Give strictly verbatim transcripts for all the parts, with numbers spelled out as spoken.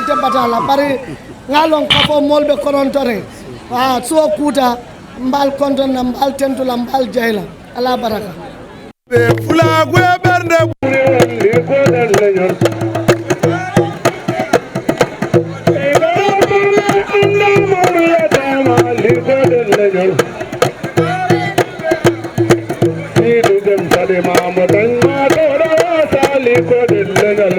Tebbata la bari ngalon kafo molɓe korontoren. Wa so kuta mbal kontonna mbal tentula mbal jayla. Ala baraka. Ɓe fulaagu e ɓernde ɓuri wonde ko ɗen leñol. E ɗo ɓurna annda mo wiyataama ligoɗen leñol. Siidi dem saɗi maamo dañ ma ɗo ɗo wasa ligoɗen leñol.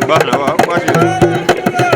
Baax na, waaw, waaw.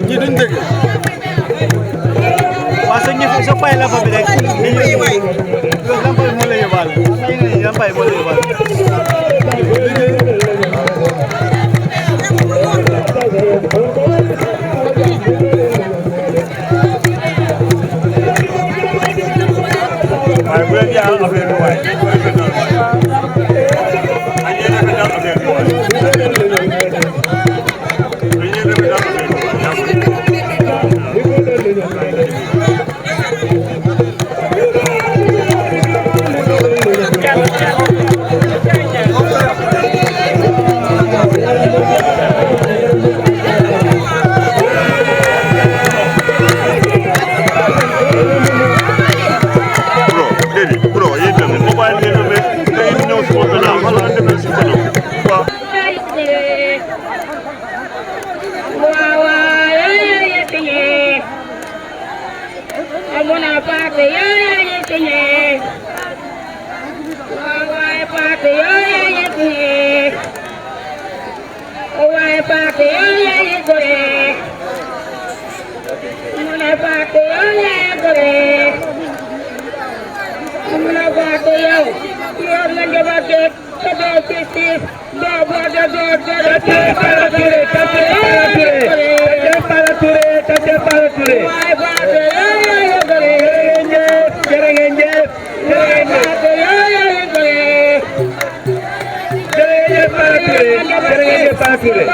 Ñi duñ dëgg. Waaw, soo ñëwee, soo fayee la fa bi rek, dañuy ñëw. Yow, lampa bi moo la yóbbaale. Lampa bi moo la yóbbaale. Waaye bu leen yàq affaire bi waaye. Nañ leen rafetal affaire bi waaye. Nañ leen rafetal affaire bi waaye. Bro, baby, bro, yéen tamit, mobile yéen tamit, tey ñëw si bopp naa, wala demee si kanam. Waaw. Amuna paate yooya yitine. Waay paate yooya yitine. Waay paate yooya yitine. Amuna paate yooya yitine. Amuna paate yow. Yow na njaboot gi. Today, this is Baba the God, the Tete Bala Touré, Tete Bala Touré, Tete Bala Touré, Tete Bala Touré. Jërë ngeen jëf, jërë ngeen jëf, jërë ngeen jëf. Jërë ngeen jëf, Bala Touré, jërë ngeen jëf, Bala Touré.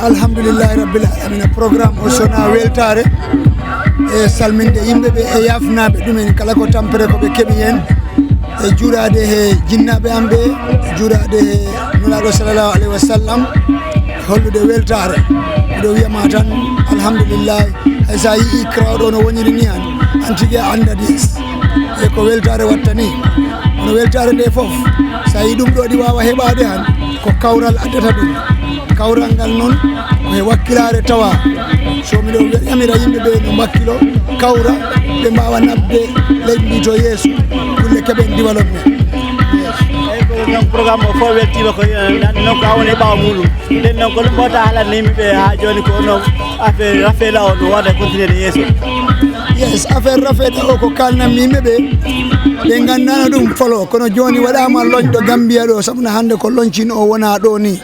Alhamdulillahi rabbil alamina. Programme o sona weltaare e salminde yimɓe ɓe e yafnaɓe ɗumen kala ko tampere ko ɓe keɓi hen, e juuraade he jinnaaɓe am ɓe, juuraade he Nulaaɗo sallallahu alayhi wa sallam, hollude weltaare. Miɗo wiyama tan, alhamdulillahi. Hay sa yii Krawɗo no woniri ni han, an tigi a anndat yes. E ko weltaare watta ni. Kono weltaare nde fof, sa yii ɗum ɗo ɗi wawa heɓaade han, ko kawral addata ɗum. Kawral ngal noon ko he wakkilaare tawa. So miɗo yamira yimɓe ɓe no mbakkilo, kawra, ɓe mbawa naɓde leydi ndi to yeeso, kulle keɓen développement. Eyi, ko donc programme o fof weltiima ko, eh, nan noon ko a woni ɓaawo muɗum. Nden noon ko ɗum mbawta haalande yimɓe ɓe haa jooni ko no affaire Rafeela o no waɗa continuer de yeeso. Yes, affaire Rafeela o ko kalnanmi yimɓe ɓe, ɓe nganndaano ɗum folo, kono jooni waɗaama loñɗo Gambia ɗo, sabu no hannde ko loñcin o wona ɗo ni.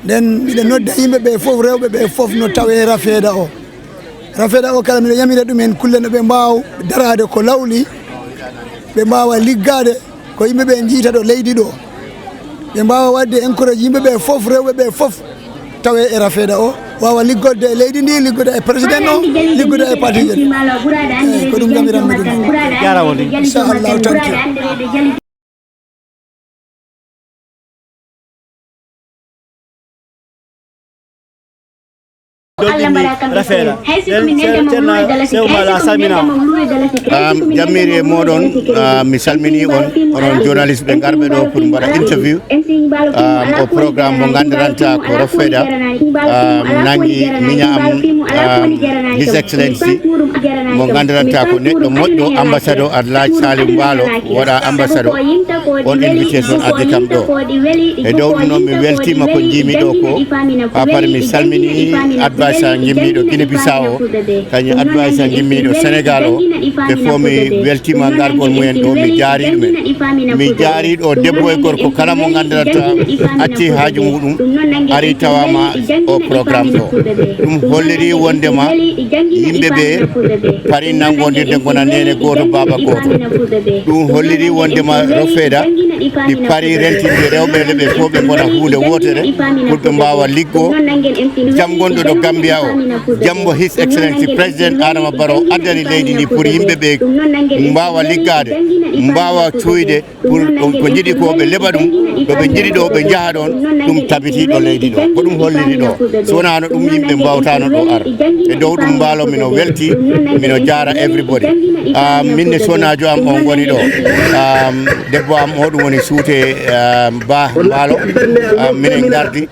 Nden miɗo nodda yimɓe ɓe fof, rewɓe ɓe fof no tawe Rafeela o. Rafeela o kala miɗo yamira ɗumen kulle no ɓe mbaaw daraade ko lawli, ɓe mbaawa liggaade, ko yimɓe ɓe njiita ɗo leydi ɗo. Ɓe mbaawa waɗde encourage yimɓe ɓe fof, rewɓe ɓe fof tawe e Rafeela o, waawa liggorde e leydi ndi, liggoda e président o, liggoda e parti ji. Eyi, ko ɗum yamiranmi ɗum. Jarama woni. Inchallahu tanki. Dolɗinmi Rafeela. Nden Ceerno Sew Maalo a salminaama. Am jammiri e moɗon, ah, mi salmini on, onon journaliste ɓe ngarɓe ɗo pour mbaɗa interview. Am o programme mo nganndiranta ko Rofeeda, am nangi miña am, am His Excellency mo nganndiranta ko neɗɗo moƴƴo, ambassadeur Alhaji Salim Mbaalo waɗa ambassadeur. On invitation addi kam ɗo. E dow ɗum noon mi weltiima ko njiimi ɗo ko, à part mi salmini advice ngimmiiɗo Guinée Bissau o, kañum advice ngimmiiɗo Sénégal o, ɓe fof mi weltiima ngargol mumen ɗo, mi jaari ɗumen. Mi jaari ɗo debbo e gorko kala mo nganndirata acci haaju muɗum ari tawama o programme ɗo. Ɗum holliri wondema yimɓe ɓe pari nanngondirde ngona neene gooto, baaba gooto. Ɗum holliri wondema Rofeeda ɗi pari rentinde rewɓe ɓe fof ɓe ngona huunde wootere pour ɓe mbaawa liggo. Jam gonɗo ɗo Gambia o, jam mo His Excellency President Adama Barrow addani leydi ndi pour yimɓe ɓe mbaawa liggaade, mbaawa cuuyde, pour ɗum ko njiɗi ko ɓe leɓa ɗum, ɗo ɓe njiɗi ɗo ɓe njaha ɗon, ɗum tabiti ɗo leydi ɗo. Ko ɗum holliri ɗo. So wonaano ɗum yimɓe mbawtaano ɗo ar. E dow ɗum mbaalo mino welti, mino jaara everybody. Ah, min ne sonajo am on ngoni ɗo. Ah, debbo am o ɗum woni suute, ah, ba mbaalo. Ah, minen ngardi.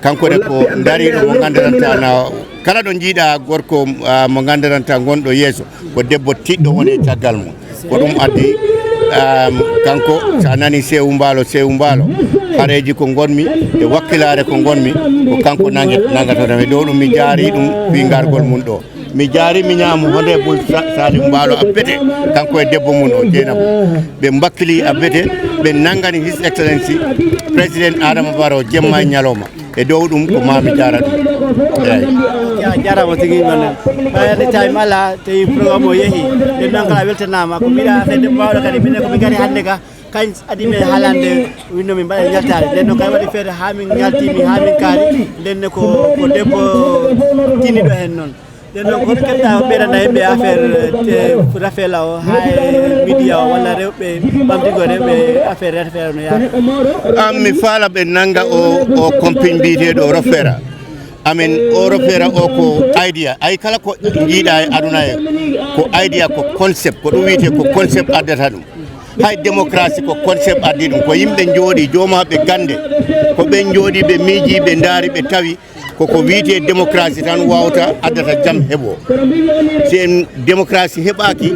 Kanko ne ko dariɗo mo nganndiranta na kala ɗo jiiɗa gorko, ah, mo nganndiranta gonɗo yeeso ko debbo tiɗɗo woni e caggal mum. Ko ɗum addi, am, kanko so a nani Sewu Mbaalo, Sewu Mbaalo, hareeji ko ngonmi e wakkilaare ko ngonmi, ko kanko nangi-, nangata tan. E dow ɗum mi jaari ɗum fii ngargol mum ɗo. Mi jaari mi ñaamo honorable Sa-, Salim Mbaalo Abbete, kanko e debbo mum o Jeynaba. Ɓe mbakkili Abbete, ɓe nangani His Excellency President Adama Barrow jemma e ñalawma. E dow ɗum ko maa mi jaara ɗum. Eeyi. A jaaraama tigi, noon ɓay hannde time ala, tawi programme o yehi. Nden noon kala weltanaama. Ko mbiɗa affaire debbo mawɗo kadi, minen ko min ngari hannde ka. Kañ adi men haalande, winno min mbaɗa ñaltaade. Nden noon kay waɗi feere haa min ñalti, min haa min kaali. Nden ne ko, ko debbo tinniɗo heen noon. Nden noon ko hoto keɓta ɓeydana yimɓe affaire, eh, Rafeela o, haa e media o, walla rewɓe ɓamtigo rewɓe affaire Rafeela no yaata. An mi faala ɓe nannga o, o compagnie mbiyeteeɗo Rofeera. Amen o Rofeera o ko idea. Ay kala ko njiiɗa e aduna he, ko idea, ko concept, ko ɗum wiyetee ko concept addata ɗum. Hay démocratie ko concept addi ɗum. Ko yimɓe njooɗi, joomaaɓe gannde, ko ɓen njooɗi ɓe miiji, ɓe ndaari, ɓe tawi ko ko wiyetee démocratie tan wawata addata jam heɓo. Si en démocratie heɓaaki,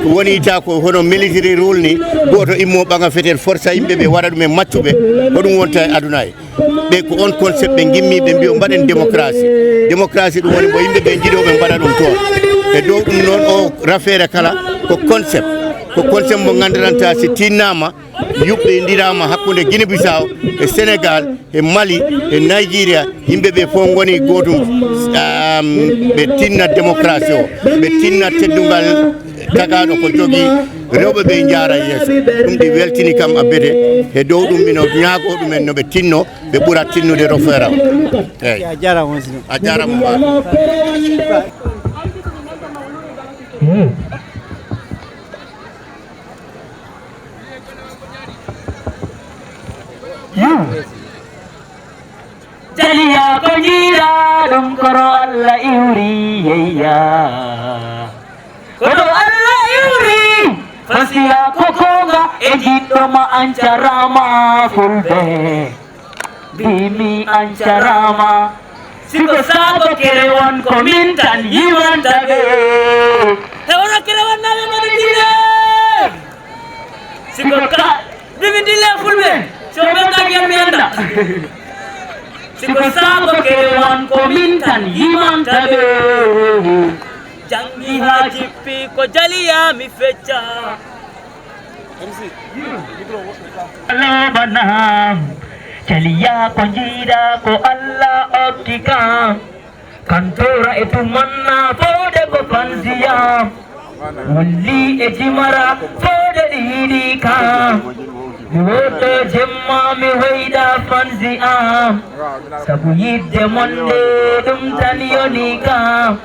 ko woni ta ko hono military rule ni, gooto immo ɓaŋa fetel forsa yimɓe ɓe waɗa ɗum e maccuɓe, ko ɗum wonta e aduna he. Ɓe ko on concept ɓe ngimmi, ɓe mbiyo mbaɗen démocratie. Démocratie ɗum woni mo yimɓe ɓe njiɗo ɓe mbaɗa ɗum toon. E dow ɗum noon o Rafeera kala ko concept, ko concept mo nganndiranta si tinnama yuɓɓindirama hakkunde Guinée Bissau e Sénégal e Mali e Nigeria, yimɓe ɓe fof ngoni gootum, am, ɓe tinna démocratie o, ɓe tinna teddungal tagaaɗo ko jogii Rewɓe ɓe njaara yeeso. Ɗum ɗi weltini kam abbete. E dow ɗum mino ñaagoo ɗumen no ɓe tinno, ɓe ɓura tinnude rofeera. Eeyi. A jaaraama, monsieur. A jaaraama, Ba. Jaliya ko jiiraa ɗum, kono Allah iwri, yeyya. Kono Allah iwri, fasiya ko goonga e jiɗɗo ma, an caraama, Fulɓe. Mbimi an caraama. Si ko saago kere won, ko min tan yimanta ɓe. E onon kere wonnaaɓe, mbaɗi dille. Si ko ka, mbimi dille Fulɓe, so ɓe ngaki en mi annda. Si ko saago kere won, ko min tan yimanta ɓe. Janngi haa jippi, ko Jaliya mi fecca. Lobanam, Jaliya ko jiiraa, ko Allah okki kam. Kantora e tumanna, fode ko fansiyam. Wulli e jimara, fode ɗi yiɗi kam. Mi woto jemma, mi hoyɗa fansi am. Sabu yidde mon nde, ɗum tan yoni kam.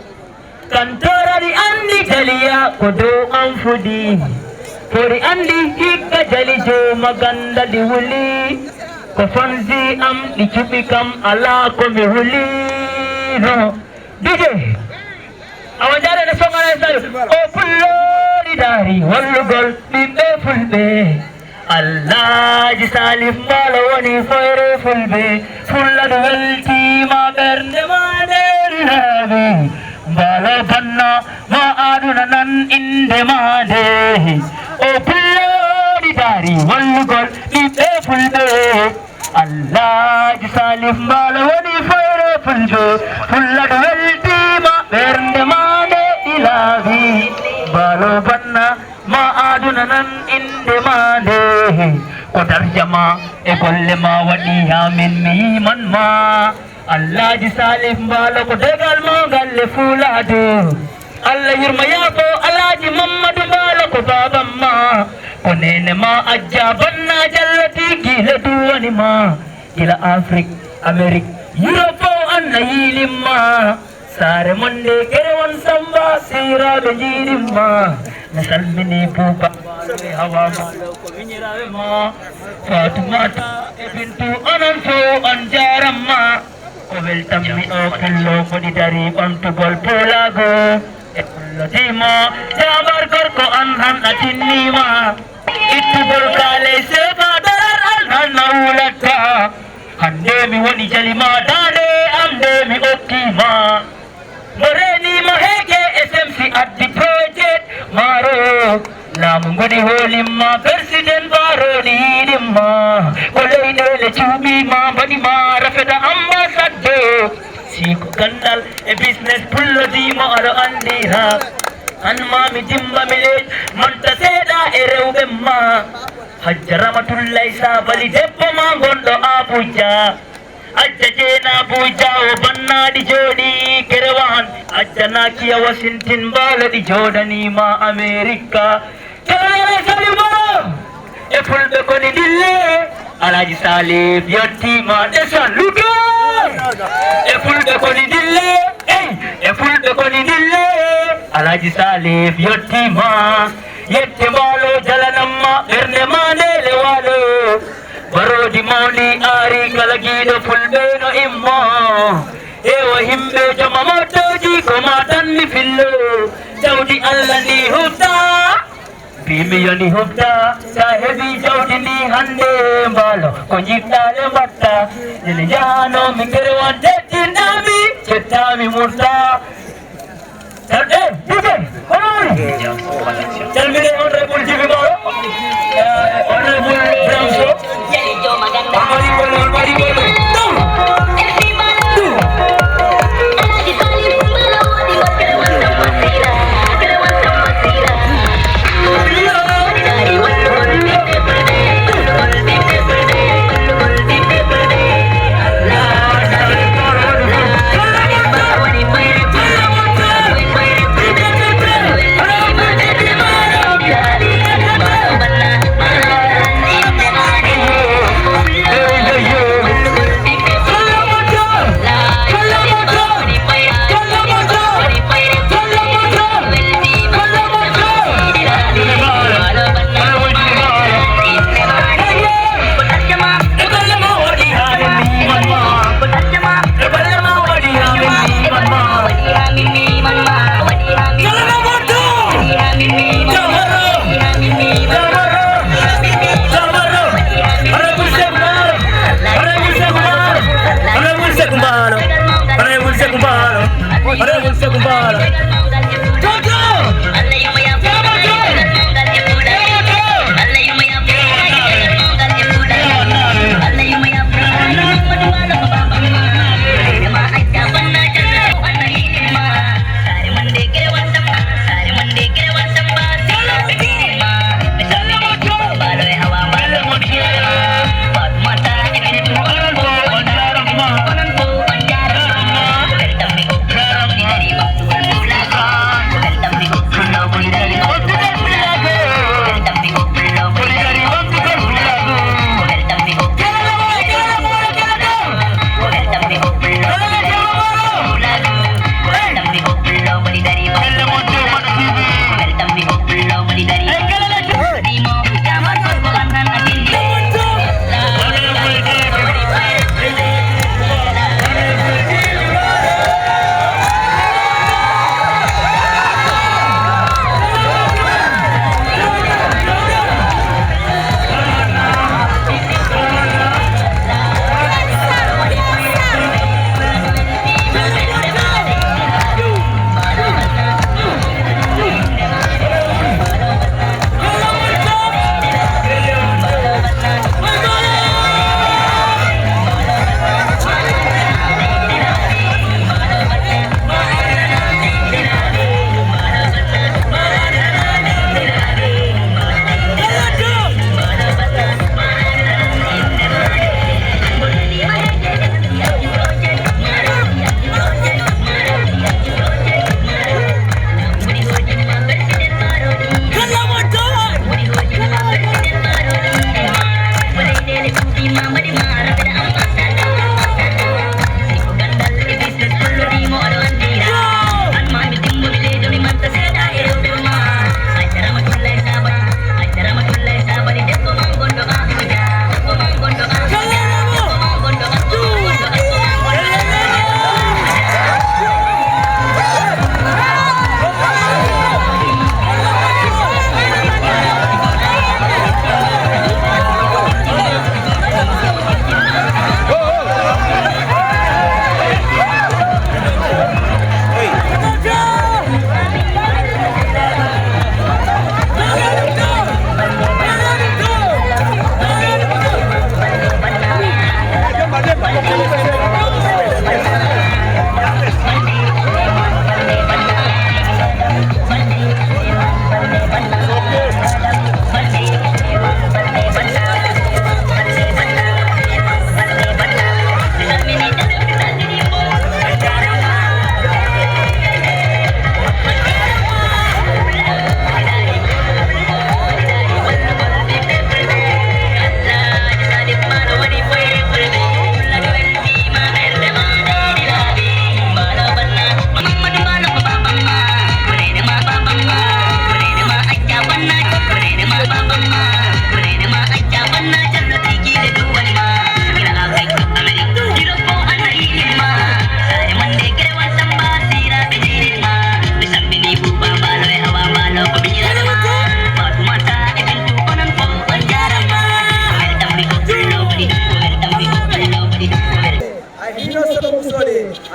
Kantora ɗi anndi Jaliya ko dow am fudi. Fori anndi hikka Jali jooma ganda ɗi wuli. Ko fansi am ɗi cuɓi kam, alaa ko mi wulino. Dije, awa njaaree no songana e sayo. O pulloori daari wallugol ɓiɓɓe fulɓe. Alhaji Salif Mbaalo woni foyre fulɓe. Fulla ɗo weltiima, ɓernde ma nde laaɓi. Mbaalo banna ma aduna nan innde ma nde. O pulloori daari wallugol ɓiɓɓe fulɓe. Alhaji Salif Mbaalo woni foyre fulɓe. Fulla ɗo weltiima, ɓernde ma nde ɗi laaɓi. Mbaalo banna ma aduna nan innde ma nde. Ko darja ma e golle ma waɗi haa min mi yiman ma. Alhaji Salif Mbaalo ko degal ma galle Fuulaaɗo. Allah yurma yaafo Alhaji Mammadu Mbaalo ko baabam ma. Ko neene ma Ajja Banna Jallo tigi le duwani ma. Gila Afrik, Amerik, Yurop fof an na yiilimma. Saare mon nde kere won Samba, sehiraaɓe njiiɗimma. Mi salmini Buuba, e Hawa ma, ko miñiraaɓe ma. Faatumata e Bintu, onon fof on jaaramma. Ko weltammi o pullo, mboɗi dari ɓamtugol puulaagu. E pullo dimo, jaabar gorko an han a tinniima. Ittugol kaaley seefa darar an han na wulatta. Hannde mi woni jalima daande am nde mi okkiima. Mo reeniima heege S M C addi projet maaro. Laamu ngoni hoolimma, President Barrow ni yiɗimma. Ko leyɗeele cuuɓiima, mbaɗiima rafeta ambassadeur. Si ko ganndal e business pullo dimo aɗo anndira. An ma mi dimba mi leeƴ, monta seeɗa e rewɓe ma. Hajja Ramatullahi Sabali debbo ma gonɗo Abuja. Ajja Jeena Abuja o bannaɗi jooɗi kerewan. Ajja Nakiya Washington mbaalo ɗi jooɗanima Amerika. Kerewe Sali Moro e fulɓe koni dille. Alhaji Salif yettima ndesan luto. E fulɓe koni dille. Ey, e fulɓe koni dille. Alhaji Salif yettima. Yette mbaalo jalanamma ɓernde ma nde le waalo. Baroodi mawni aari kala giiɗo fulɓe no immo. Ewa himɓe joma mottooji ko ma tan mi fillo. Jawdi Allah ndi hufta. Mbimi yo ndi hufta. Sa heɓi jawdi ndi hannde mbaalo. Ko jiɗɗaale mbatta. Ene jahano mi kerewan tettinɗami. Cettami murta. Calmine honorable Jibi Maro, eh, honorable Branso. Amari Bono, Amari Bono.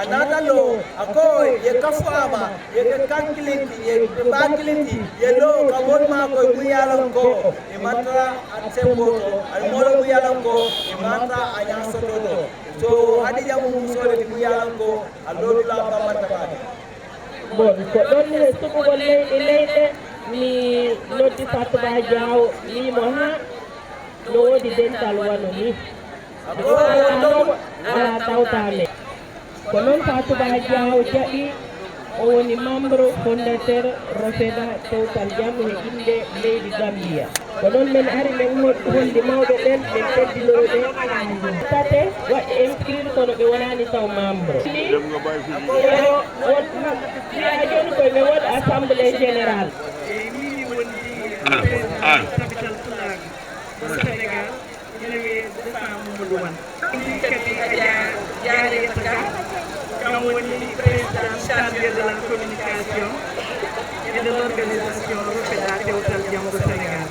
A naata lo, a ko ye kafu a ma, ye ke kan kilinti, ye ba kilinti, ye lo ka mon ma ko mu yalan ko e manta a tembo to, al molo mu yalan ko e manta a ya soto to. So hadi ya mu so le mu yalan ko a lo la ba manta ba. Bon, ko ɗon e suɓugol leyɗe leyɗe, mi noddi Fatou Ba Diaw, wiimo haa no woodi dental wano ni. Alaa ɗo alaa tawtaa men. Ko noon Fatou Ba Diaw jaɓi, o woni membre fondateur Rofeda Tewtal Jam he innde leydi Gambia. Ko noon men ari men hol- holli mawɓe ɓen, men teddinori ɓe. Tate waɗ inscrire kono ɓe wonaani taw membre. Ni, o- o- wiya jooni koye men waɗ assemblée générale. Eyi, min wondi président capital pulaar mo Sénégal, ina wiyee Gassama Mamadou Wane. Ɗum kadi a ja- jaariyata ka, kam woni président chargé de la communication et de l'organisation Rofeda Tewtal Jam ko Sénégal.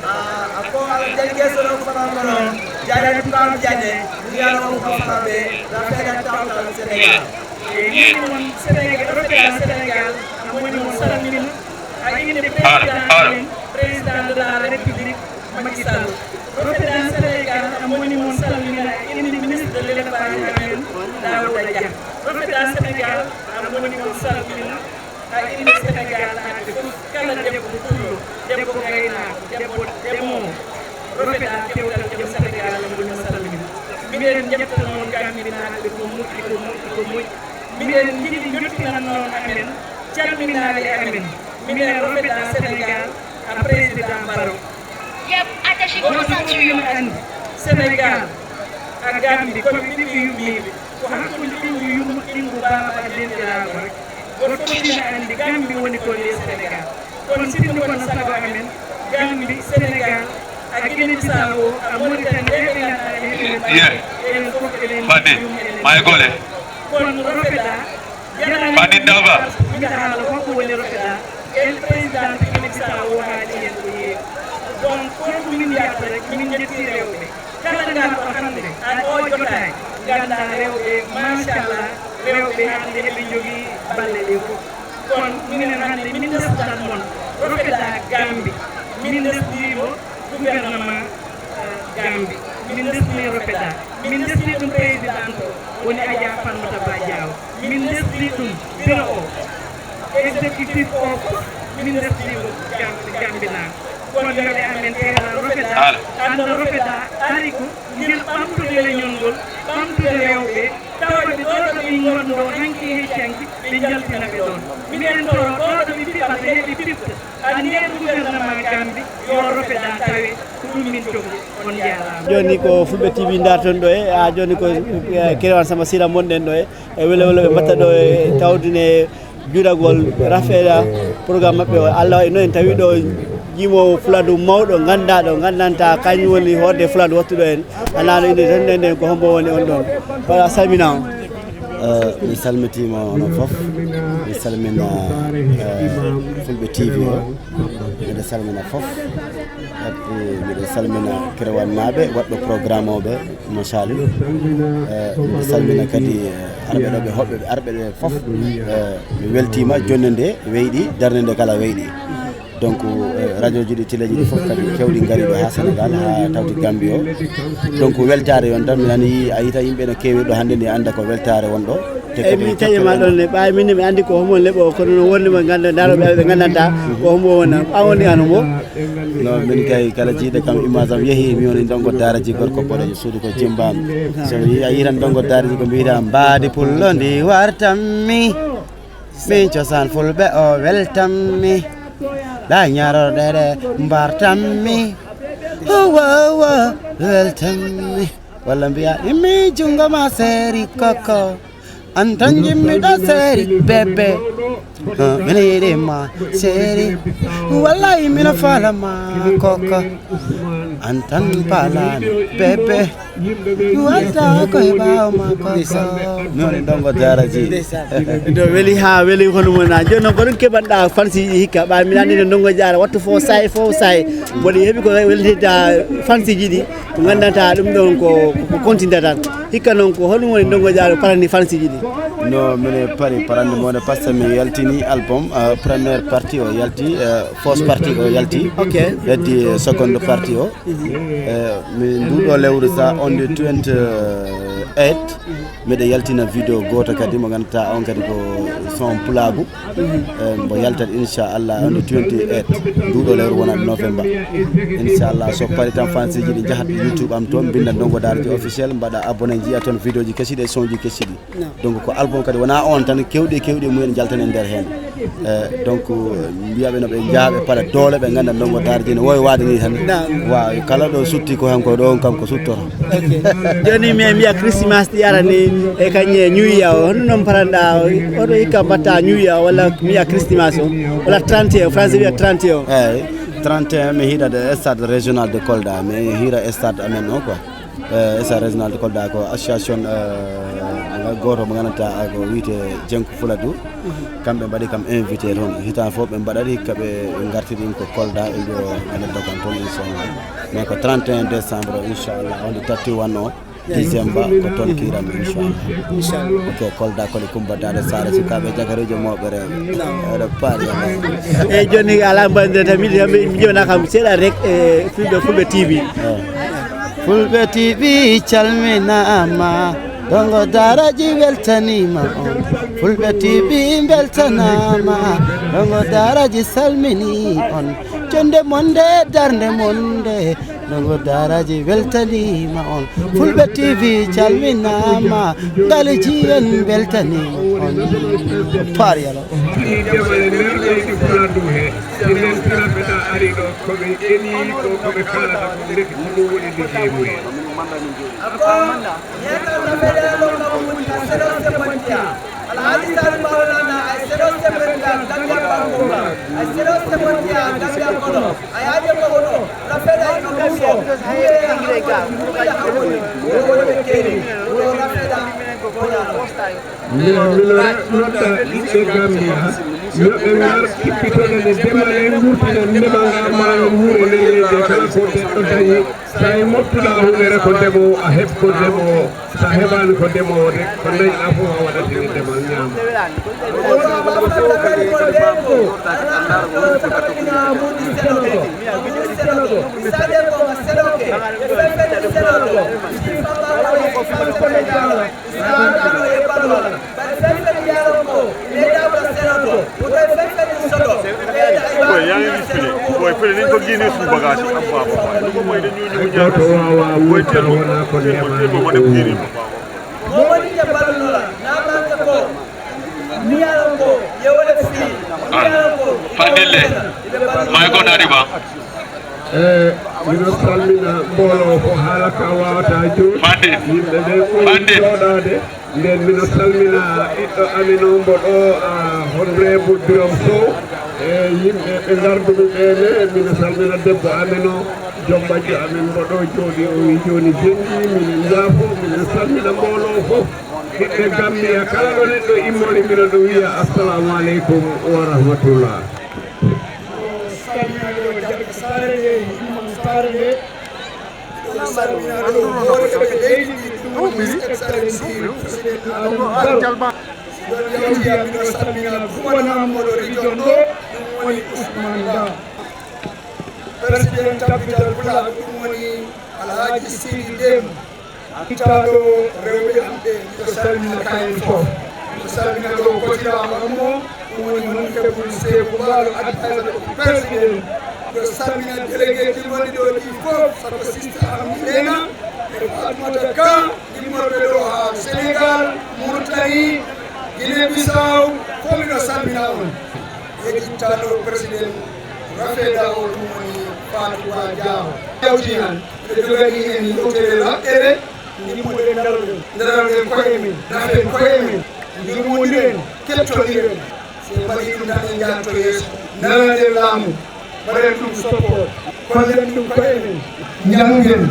A ko ala jagge solo fana kono jare kam jane ni ala ko fana be la fega tawtal Sénégal. E ni mon Sénégal, Rofeda Sénégal, amoni mon salmina. A inde président amen, président de la République, Macky Sall. Rofeda Sénégal, amoni mon salmina, a inde ministre de l'élevage amen, Daouda Dia. Rofeda Sénégal, amoni mon salmina, a inde Sénégal, a fof kala debbo pullo, debbo gaynaako, debbo demowo. Rofeda Tewtal Jam Sénégal, amoni mon salmina. Minen njettanoo Gambinaaɓe ko moƴƴi, ko moƴƴi, ko moƴƴi. Miɗen njiɗi njottinan noon amen calminaali amen, minen Rofeda Sénégal a président Baro. Gooto fof ina anndi Sénégal a Gambi ko ɓe ɓiɓɓe yummiiɓe, ko hakkunde ɓinngu yumma ɓinngu baaba denɗiraago rek. Gooto fof ina anndi Gambi woni ko ley Sénégal. Kono sinno kono sago amen, Gambi, Sénégal, a Guinée Bissau, a Mauritanie, ɓe ɓe ngannduɗaa ene heɓi ɓen fof enen Fadi, ma e gole. Kono Rofeda, Fadi Daba. Miɗa haala ko ko woni Rofeda, el président Guinée Bissau haali heen ko heewi. Donc, ko ɗum min mbiyata rek, min njetti rewɓe. Kala ngarɗo hannde, a o jotaay, nganndaa rewɓe, machallah, rewɓe hannde eɓe njogii balle ɗe fof. Kono minen hannde min ndesdat mon, Rofeda Gambi, min ndesdiimo gouvernement, eh, Gambi, min ndesdi Rofeda, min ndesdi ɗum président o, woni Adja Farmata Ba Diaw, min ndesdi ɗum bureau o, exécutif o fof, min ndesdi ko Gam-, Gambinaaɓe. Kono yo amen teela Rofeda, annda Rofeda ari ko ngir ɓamtude leñol ngol, ɓamtude rewɓe, tawde ɗo ɗo ɓe ngonɗo hanki e canki, ɓe njaltina ɓe ɗon. Miɗen toro ɗo ɗo ɓe piɓata, he ɓe piɓta. Anndiyee gouvernement Gambi, yo Rofeda tawe, ko ɗum min cohli. On njaaraama. Jooni ko Fulɓe T V ndarton ɗo e, a jooni ko, eh, Kerewan Samba Sira monɗen ɗo e, e wele wele ɓe mbatta ɗo e tawdine juɗagol Rofeda programme maɓɓe o. Allah waɗi noon en tawi ɗo jimowo Fuladu mawɗo, ngannduɗaa ɗo, nganndantaa kañum woni hoorde Fuladu wattuɗo en. Alaa no inde tan nden ko hombo woni on ɗon. Wala salmina on. Eh, mi salmitiima onon fof. Mi salmina, eh, Fulɓe T V o. Miɗo salmina fof. Ati miɗo salmina Kerewan maaɓe, waɗɗo programme o ɓe, machallah. Eh, miɗo salmina kadi, eh, arɓe ɗo ɓe hoɓɓe ɓe, arɓe ɓe fof. Eh, mi weltiima, jonde nde weyɗi, darnde nde kala weyɗi. Donc, eh, radio ji ɗi, télé ji ɗi fof kadi kewɗi ngari ɗo haa Sénégal, haa tawti Gambie o. Donc, weltaare yon tan, mi nani a yita yimɓe no keewi ɗo hannde, ni annda ko weltaare wonɗo. Te eyyi, ko min taƴi ma ɗon ne, ɓaawi min ne mi anndi ko homo leɓo, kono no wonde mo ngannda, ndaaro ɓe ɓe nganndantaa ko homo wona, ɓaawo woni an homo. No, min kay kala jiiɗo kam image am yehi, mi woni ndongo daara ji gorko boɗejo suudu ko jimbaami. So mi yii a yii tan ndongo daara ji ko mbiyata mbaadi pullo ndi wartammi. Min cosaan fulɓe o weltammi. Ɗa ñarorɗe ɗe mbartammi. Huwa huwa weltammi. Walla mbiya immi junngo ma seeri koko. An tan jimmiɗo seeri bébé. Ah, mene yiɗi ma seeri. Wallahi mino fala ma koko. An tan palami bébé. Watta ko e ɓaawo makko ko. Noon e ndongo daara ji. No weli haa weli, hono mo na. Jooni noon, ko ɗum keɓanɗaa fansiiji hikka? Ɓaa mi nani no ndongo jaara wattu fof saay, fof saay. Mboɗo heɓi ko weltinta fansiiji ɗi. Ko ngandanta ɗum ɗon ko, ko continta tan. Hikka noon ko honɗum woni ndongo jaara parani fansiiji ɗi? No, mine pari parande mo, par ce que mi yaltini album, euh, première partie o yalti, euh, first partie o yalti. Ok. Heddi, euh, seconde partie o. Eh, mi nduɗo lewru sa on the twenty-eight, miɗo yaltina vidéo goto kadi mo ganduɗa on kadi ko son pulaagu. Eh, mbo yaltat inchallah on the twenty-eight nduɗo lewru wonat novembre. Inchallah so pari tan fansiji ɗi jahat YouTube am toon, mbinda Ndongo Daara ji officiel, mbaɗa abonné, jiya toon vidéo ji kesi ɗi e son ji kesi ɗi. Donc ko album kadi wona on tan, kewɗi e kewɗi e mumen jaltane nder heen. Eh, donc mbiyaɓe no ɓe jaaha ɓe paɗa doole, ɓe ganda Ndongo Daara ji no wowi waade ni tan. Waaw, kala ɗo sutti ko hen ko ɗo on kanko suttoto. Ok. Jooni mi mbiya Christmas ɗi arani e kañe New Year o, hono noon paranɗa o? Oɗo hikka mbatta New Year walla mbiya Christmas o, walla trente et un, français wiya trente et un? Eyyi, trente et un mi hiiɗat e stade régional de Kolda, mi hiira stade amen o quoi. Eh, stade régional de Kolda ko association, eh, gooto mo ganduɗa ko wiyete Jenko Fuladu. Kamɓe mbaɗi kam invité toon. Hitan fof ɓe mbaɗat hikka ɓe gartiri ko Kolda e ɓe ene dogan toon inchallah. Mais ko trente et un décembre inchallah, on the thirty-one o, December ko toon kiiram inchallah. Inchallah. Ok, Kolda Koli Kumba Daado Saare sukaaɓe jakareejo mawɓe rewɓe. Eɗo paari. Eyyi, jooni ala mbandirde tan, miɗo, miɗo, miɗo jewna kam seeɗa rek e Fulɓe, Fulɓe T V. Eyyi. Fulɓe T V calminaama, Ndongo Daara ji weltaniima on. Fulɓe T V mbeltanaama, Ndongo Daara ji salminii on. Jonde mon nde, darnde mon nde, Ndongo Daara ji weltaniima on. Fulɓe T V calminaama, Ngaleji en mbeltaniima on. Paari yalo. Ɗi demal e nder leydi Fuladu he, si nden Piraɓeta ari ɗo, ko ɓe ƴeni ɗo, ko ɓe kaalata ko, ndeke ko ɗum woni liggey mumen. Ako, yeetanno meɗen ɗo kam woni ka Seɗo Semondiya. Alhaji Sani Mawlana, ay Seɗo Semondiya, Gambia Bangoura. Ay Seɗo Semondiya, Gambia Kono. Ay Aje Kono, Rafeɗa Ino Muso. Muya Hamoni, Muya Hamoni. Woni ɓe keeri. Woni Rafeɗa. Mino, mino nodda ɓiɓɓe Gambia, yo ɓe ngar kippitoɗen e demal en, ngurtinen ndemal ngal, ma en wuur e nder leydi, kala ko neɗɗo dañi, so tawi moftuɗa huunde ko ndemowo, a heɓ ko ndemowo, so a heɓaani ko ndemowo de, ko dañɗa fof a waɗat heen e demal ñaama. Boy, yaa ngi gis fii nii. Boy, fële nañ fa génnee suñu bagage yi am baax a baax. Lu ko mooy dañoo ñëw ñaar. Boy, teel ma, teel ma, teel ma, ma dem génne ko. Momo ni ke ballola, na ma ke ko. Mi ala ko, ye wala fi. Mi ala ko. Fandille. May ko nari ba. E, miɗo salmina mbooloo ko haala ka wawata jooɗi. Bandit. Yimɓe ɓe ɓuri jooɗaade. Nden miɗo salmina ɓiɗɗo amin o mbo ɗo, a, Honorable Birom Sow, e yimɓe ɓe ngarduɓe ɓeene. Miɗo salmina debbo amin o, joom bajjo amin mbo ɗo jooɗi, o wi jooni jeñɗi, miɗen njaafo, miɗen salmina mbooloo fof. Ɓiɓɓe Gambiya, kala ɗo neɗɗo immori, miɗo ɗum wiya assalamu aleykum wa rahmatullah. Salmina ɗo jaɓɓe saare nde, yimɓe saare nde. Miɗo salmina ɗo hooreeɓe leydi ndi, ɗum woni His Excellency President Adama Barrow. Si ɗon yawti, miɗo salmina gouvernement mo ɗo region ɗo, ɗum woni Ousmane Ba. President Tabital Pulaar, ɗum woni Alhaji Sidi Dem. Ittaaɗo rewɓe am ɓe, miɗo salmina kayen fof. Miɗo salmina ɗo kotiraɗo am o, ɗum woni Honorable Seeku Baalo, advisor to president. Miɗo salmina délégué ji wonɗi ɗo ɗi fof, sato sista am Milena, e Fatoumata Ka, immorɓe ɗo haa Sénégal, Mauritanie, Guinée Bissau, fof miɗo salmina on. E ittaaɗo président Rafeɗa o, ɗum woni Fatou Ba Diaw. Yawti han, ɓe jogani en yewtere laɓɓere, ndimmoɗen, daroɗen, daroɗen koye men, nafen koye men, njurmondiren, kettodiren. Si en mbaɗi ɗum tan, en njahat to yeeso. Nanaɗen laamu, mbaɗen ɗum soppo, kollen ɗum koye men. Njanngen,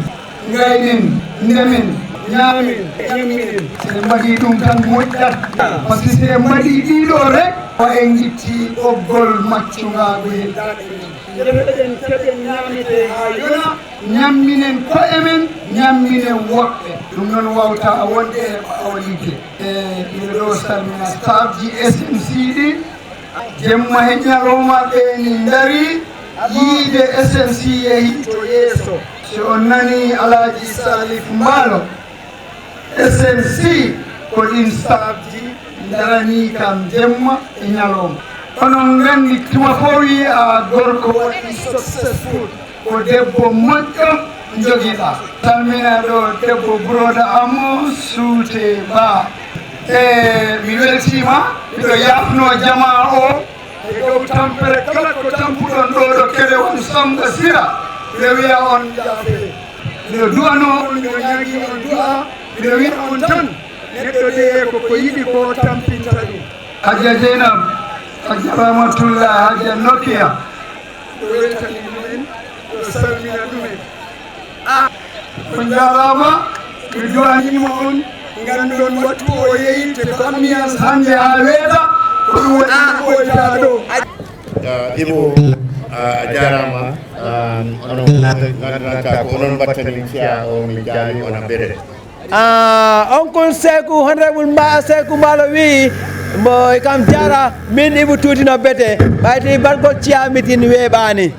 Ngaynen, ndemen, ñaamen, ñamminen. Si en mbaɗii ɗum tan moƴƴat. Par ce que si en mbaɗii ɗiɗo rek, ko en ngitti ɓoggol maccungaagu he daaɗe men. Ndemeɗen, keɓen, ñaametee haa yona, ñamminen ko'e men, ñamminen woɓɓe. Ɗum noon wawta wonde e ɓaawo ligge. E ɓiɗo ɗo salmina staff ji S M C ɗi. Jemma e ñalawma ɓe ni ndari, yiide S M C yehi to yeeso. Si on nani Alhaji Salif Mbaalo, S M C ko ɗin staff ji ndarani kam jemma e ñalawma. Onon nganndi tuma fof wi'a gorko waɗi successful. Ko debbo moƴƴo jogiɗa. Salmina ɗo debbo broda amo suute ba. E mi weltima, miɗo yafno jama o. E dow tampere kala ko tampuɗon ɗo ɗo kede on Samba Sira. Miɗo wiya on yaafe. Miɗo du'ano on, miɗo ñaagi on du'a. Miɗo wiya on tan, neɗɗo de ko ko yiɗi ko tampinta ɗum. Hajja Jeynab, Hajja Ramatulla, Hajja Nokia. O weltani ɗumen, o salmina ɗumen. A, on njaaraama, mi du'aniima on, nganndon wattu o yehi te ko ambiance hannde haa weeta, ko ɗum waɗi mi ɓooytaa ɗo. Ah, Ibu, ah, a jaaraama. Ah, onon fof nganndiranta ko onon mbattani ciya o, mi jaari on a bere. Ah, on kon Seeku, Honorable Mba-, Seeku Mbaalo wi'i, mbo e kam jaara, min Ibu Tuuti no bete, ɓayti bargol ciya mitin weeɓaani.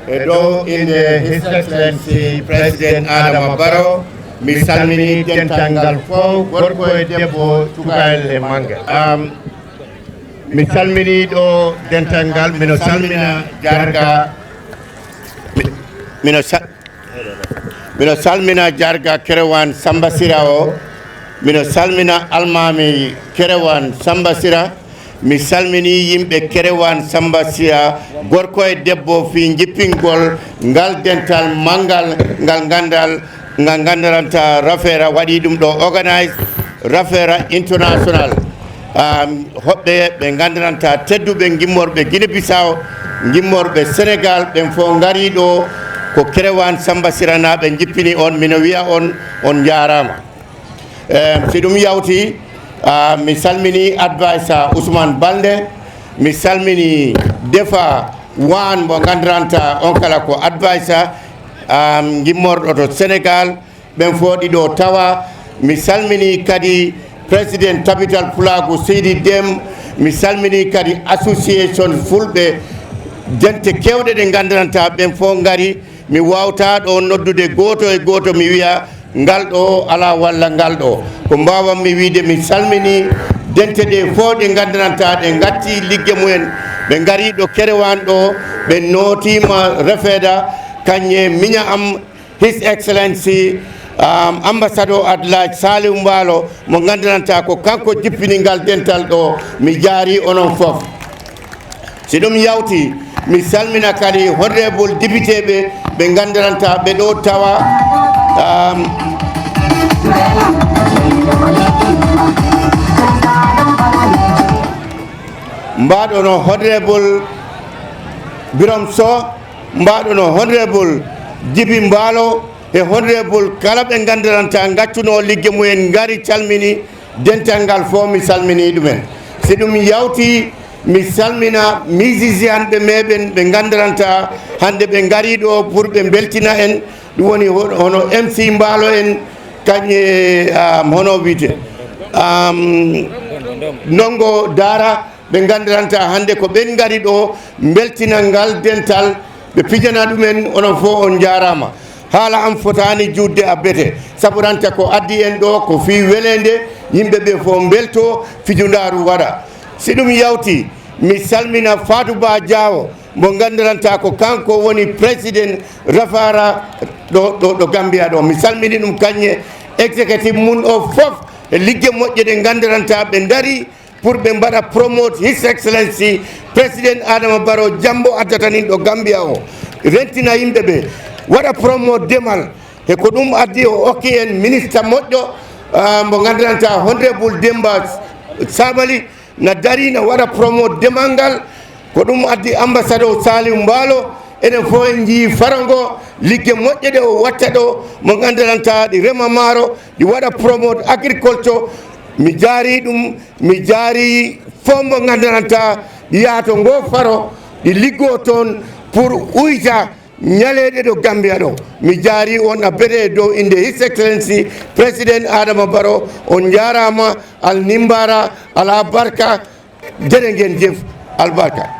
E dow innde His Excellency President Adama Barrow, mi salmini dental ngal fof, gorko e debbo, cukalel e manngal. Am, mi salmini ɗo dental ngal, mino salmina jarga, mi-, mino sa-, mino salmina jarga Kerewan Samba Sira o, mino salmina almaami Kerewan Samba Sira, mi salmini yimɓe Kerewan Samba Sira, gorko e debbo, fii jippingol ngal dental manngal, ngal nganndal, ngal nganndiranta Rafeera, waɗi ɗum ɗo organise Rafeera International. Ah, hoɓɓe ɓe nganndiranta tedduɓe gimmorɓe Guinée Bissau, gimmorɓe Sénégal, ɓen fof ngari ɗo ko Kerewan Samba Siranaaɓe jippini on, mino wiya on, on njaaraama. Em, si ɗum yawti, ah, mi salmini adviser Ousmane Balde, mi salmini Defa Wan mo nganndiranta on kala ko adviser, am, gimmorɗo to Sénégal, ɓen fof ɗiɗo tawa. Mi salmini kadi Président Tabital Pulaagu Seydi Dem, mi salmini kadi association Fulɓe, dente kewɗe ɗe nganndiranta ɓen fof ngari. Mi wawta ɗo noddude gooto e gooto mi wiya ngal ɗo alaa walla ngal ɗo. Ko mbawanmi wiide mi salmini dente ɗe fof ɗe nganndiranta ɗe ngatti ligge mumen, ɓe ngari ɗo Kerewan ɗo, ɓe nootima Refeeda, kañe miña am, His Excellency, um, Ambassador at Large Saliou Mbaalo, mo nganndiranta ko kanko jippini ngal dental ɗo. Mi jaari onon fof. Si ɗum yawti, mi salmina kadi honorable député ɓe, ɓe nganndiranta ɓe ɗo tawa, um, mbaɗo no honorable Birom Soh, mbaɗo no honorable Jibi Mbaalo, e honorable kala ɓe nganndiranta ngaccuno ligge mumen ngari calmini dental ngal fof, mi salmini ɗumen. Si ɗum yawti, mi salmina musician ɓe meɗen ɓe nganndiranta hannde ɓe ngari ɗo pour ɓe mbeltina en. Ɗum woni ho-, hono M C Mbaalo en, kañe, um, hono wiyte, um, Ndongo Daara, ɓe nganndiranta hannde ko ɓen ngari ɗo mbeltina ngal dental, ɓe pijana ɗumen, onon fof on njaaraama. Haala am fotaani juutde abbete, sabu ranta ko addi en ɗo ko fii weleende, yimɓe ɓe fof mbeltoo, fijundaaru waɗa. Si ɗum yawti, mi salmina Fatou Ba Diawo, mo nganndiranta ko kanko woni président Rafara ɗo, ɗo, ɗo Gambia ɗo. Mi salmini ɗum kañe executive mum o fof e ligge moƴƴe ɗe nganndiranta ɓe ndari pour ɓe mbaɗa promote His Excellency President Adama Barrow jambo addata nin ɗo Gambia o. Rentina yimɓe ɓe, waɗa promote demal. He ko ɗum addi o okki en ministre moƴƴo, ah, mo nganndiranta Honorable Demba Sabali, na dari na waɗa promote demal ngal. Ko ɗum addi Ambassadeur Saliou Mbaalo Enen fof en njii faro ngo, ligge moƴƴe ɗe o watta ɗo, mo nganndananta ɗi rema maaro, ɗi waɗa promote agriculture. Mi jaari ɗum, mi jaari fof mo nganndananta ɗi yaha to ngo faro, ɗi liggoo toon pour uyta ñaleeɗe ɗo Gambia ɗo. Mi jaari on a bere dow innde His Excellency President Adama Barrow, on njaaraama, al nimbaara, ala barka, jere ngen jef, albarka.